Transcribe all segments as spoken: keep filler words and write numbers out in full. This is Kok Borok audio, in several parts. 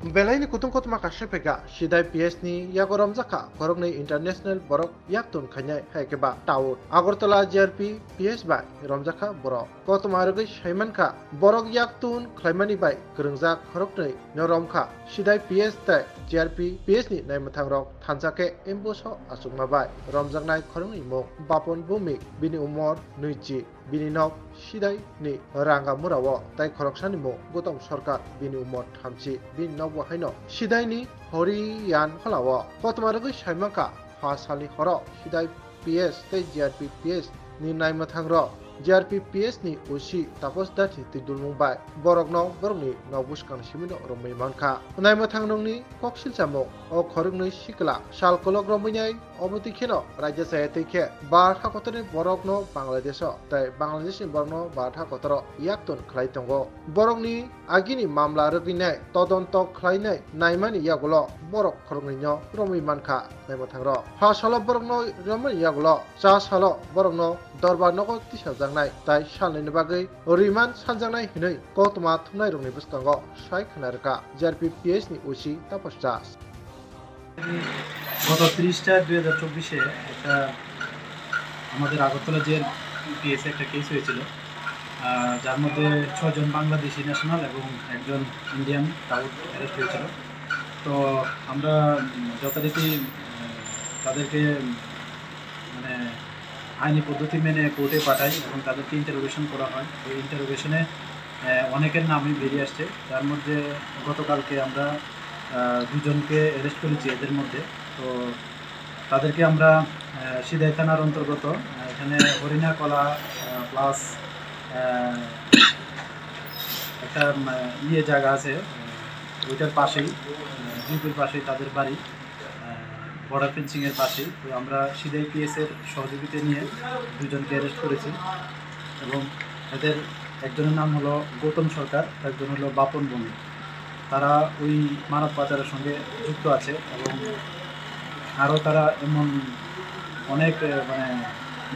Belaini kutung kothoma kaisa phaikha, Sidai P S ni yago romjakha khoroknwi international borok yaktun khainai, hai khe ba Taur Agartala G R P P S bai romjakha borok. Kothoma rwgwi saimankha, borok yaktun khlaimani bai kwrwngjak khoroknwi no romkha. Sidai P S tei G R P P S ni naimwthangrok thansa khe ambush o achukma bai romjaknai khoroknwi mung Bapon Bhumik, bini umor nwichi, bini nok Sidai ni Rangamura o, tei khoroksani mung Gautam Sarkar, bini umor thamchi, bini nok bo haino Sidai ni Horiyan phola o. Kothoma rwgwi saimankha, pha salni horo Sidai P S tei G R P P S ni naimwthangrok G R P P S ni O C Tapos Dathi twi dulmung bai borokno borokni nok bwskang simino romwi mankha. Naimwthangrokni kok silchamung, o khoroknwi sikla sal kolok romwinai, obo twi kheno raida chaya twi khe Bharat hakotorni borokno Bangladesho tei Bangladeshni borokno Bharat hakotoro yaktun khlai tongo. Borokni agini mamla rwgwinai todonto khlainai naimani yagulo borok khoroknwino romwi mankha naimwthangrok. Pha salo borokno romwi yagulo cha salo borokno dorbar nogo tisajaknai tei salnwini bagwi remand sanjaknai hinwi koktwma thumnairokni bwskango sai khwna rwkha G R P P S ni O C Tapos Das. গত তিরিশ চার দুই হাজার চব্বিশে একটা আমাদের আগরতলা জেল পিএসে একটা কেস হয়েছিল, আহ, যার মধ্যে ছয়জন বাংলাদেশি ন্যাশনাল এবং একজন ইন্ডিয়ান টাউট অ্যারেস্ট হয়েছিল। তো আমরা, উম, যথারীতি, আহ, তাদেরকে, উম, মানে আইনি পদ্ধতি মেনে কোর্টে পাঠাই এবং তাদেরকে ইন্টারোগেশন করা হয়। ওই ইন্টারোগেশনে, আহ, অনেকের নামই বেরিয়ে আসছে। তার মধ্যে গতকালকে আমরা, আহ, দুজনকে অ্যারেস্ট করেছি এদের মধ্যে। তো তাদেরকে আমরা, আহ, সিদাই থানার অন্তর্গত, আহ, এখানে হরিণাকলা, আহ, প্লাস, আহ, একটা, উম, ইয়ে জায়গা আছে, আহ, ওইটার পাশেই, আহ, ডিউটির পাশেই তাদের বাড়ি। আহ, বর্ডার ফেন্সিংয়ের পাশেই। তো আমরা সিদাই পিএস এর সহযোগিতা নিয়ে দুজনকে অ্যারেস্ট করেছি এবং এদের একজনের নাম হলো গৌতম সরকার, একজন হলো বাপন বণিক। তারা ওই মানব পাচারের সঙ্গে যুক্ত আছে এবং আরও তারা এমন অনেক, আহ, মানে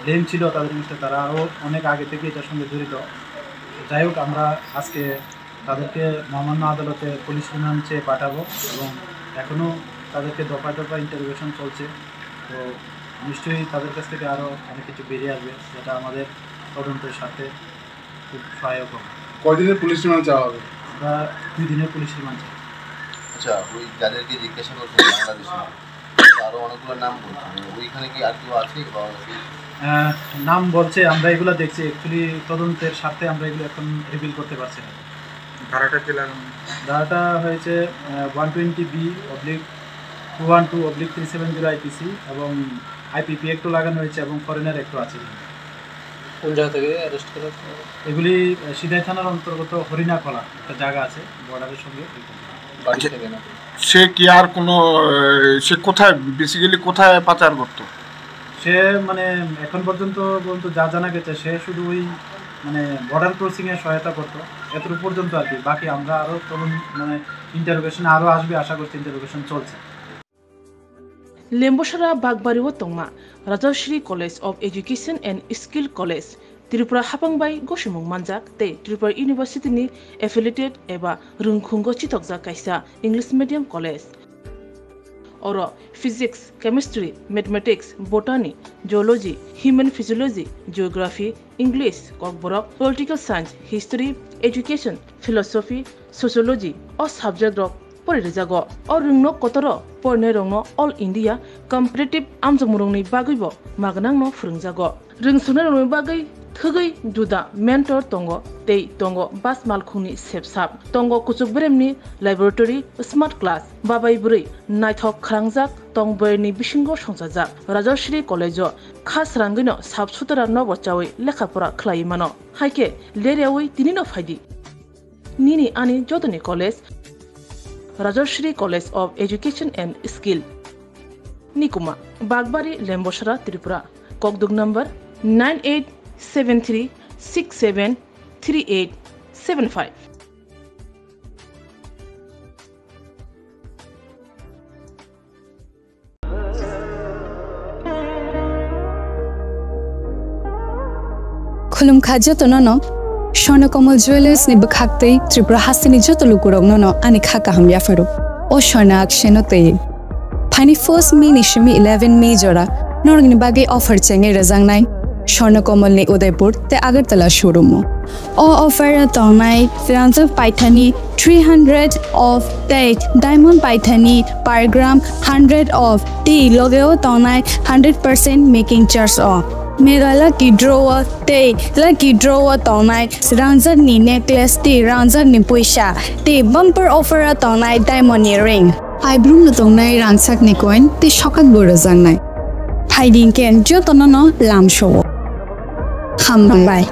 ব্লেম ছিল তাদের, জিনিসটা তারা আরও অনেক আগে থেকে এটার সঙ্গে জড়িত। যাই হোক, আমরা আজকে তাদেরকে মহামান্য আদালতে পুলিশ রিমান্ড চেয়ে পাঠাবো এবং এখনও তাদেরকে দফায় দফায় ইন্টারোগেশন চলছে। তো নিশ্চয়ই তাদের কাছ থেকে আরও অনেক কিছু বেরিয়ে আসবে, যেটা আমাদের তদন্তের স্বার্থে খুব সহায়ক হবে। কয়দিনের পুলিশ রিমান্ড চাওয়া হবে? আমরা দুই দিনের পুলিশ রিমান্ড চাই। আচ্ছা, ওই যাদেরকে জিজ্ঞাসা করছেন বাংলাদেশি, আরো অনেকগুলো নাম বলছেন, ওইখানে কি আর কেউ আছে বাংলাদেশি? আহ, নাম বলছে, আমরা এগুলো দেখছি, অ্যাকচুয়ালি তদন্তের স্বার্থে আমরা এগুলো এখন রিভিল করতে পারছি না। ধারাটা কি লাগানো? ধারাটা হয়েছে, আহ, one twenty B oblique two one two oblique three seven zero IPC এবং আইপিপি অ্যাক্টও লাগানো হয়েছে এবং ফরেনার অ্যাক্টও আছে। কোন জায়গা থেকে অ্যারেস্ট করা হয়েছে? এগুলি, আহ, সিদাই থানার অন্তর্গত হরিণাকলা একটা জায়গা আছে বর্ডারের সঙ্গে। বাড়ি আচ্ছা। থেকে না? সে কি আর কোনো, আহ, সে কোথায়, বেসিক্যালি কোথায় পাচার করতো? সে মানে এখন পর্যন্ত, পর্যন্ত যা জানা গেছে, সে শুধু ওই মানে বর্ডার ক্রসিং এ সহায়তা করতো, এতটুকু পর্যন্ত আর কি। বাকি আমরা আরো তদন্ত, মানে ইন্টারোগেশন আরো আসবে, আশা করছি ইন্টারোগেশন চলছে। Lembosara Bagbario tongma Rajashree College of Education and Skill College, Tripura hapang bai gosimung manjak tei Tripura University ni affiliated eba rwngkhungo chithokjak kaisa English medium college. Oro Physics, Chemistry, Mathematics, Botany, Zoology, Human Physiology, Geography, English, Kokborok, Political Science, History, Education, Philosophy, Sociology o subject rok poririjagw. O rwngnok kotoro porinairokno All India Competitive amjokmungrokni bagwibo magnangno phwrwngjago. Rwngsungnai rokni bagwi thwgwi juda mentor tongo tei tongo bas malkhungni sepsap, tongo kuchuk beremni laboratory, smart class, babai bwrwi naithok khwrangjak tong bwrwini bisingo songchajak Rajashree College-o kha srangwino sap sutara nobo chawi lekha pora khlaiwi mano. Haikhe leryawi tinino phaidi. Nini ani jotoni college, Rajashree College of Education and Skill. Nikuma, Bagbari, Lembosara, Tripura. Kokduk number nine eight seven three six seven three eight seven five. Khulumkha jotono no. Swarna Kamal Jewellers ni bwkhak tei Tripura hasteni joto lukurokno no ani kha kaham yapharo. O swarna akseno tei. Phaini first May ni simi eleven May jora norokni bagwi offer chengwi rwjaknai Swarna Kamal ni Udaipur tei Agartala showroom o. O offer o tongnai rangjak paithani three hundred of tei diamond paithani per gram hundred of tei loge o tongnai hundred percent making charge o. Mega lucky draw o tei lucky draw o tongnai rangjak ni necklace tei rangjak ni puisa tei bumper offer o tongnai diamond ni ring. Aibrum no tongnai rangchak ni coin tei sokat bo rwjaknai. Phaidi hwnkhe jotono no lamsao. Hambai.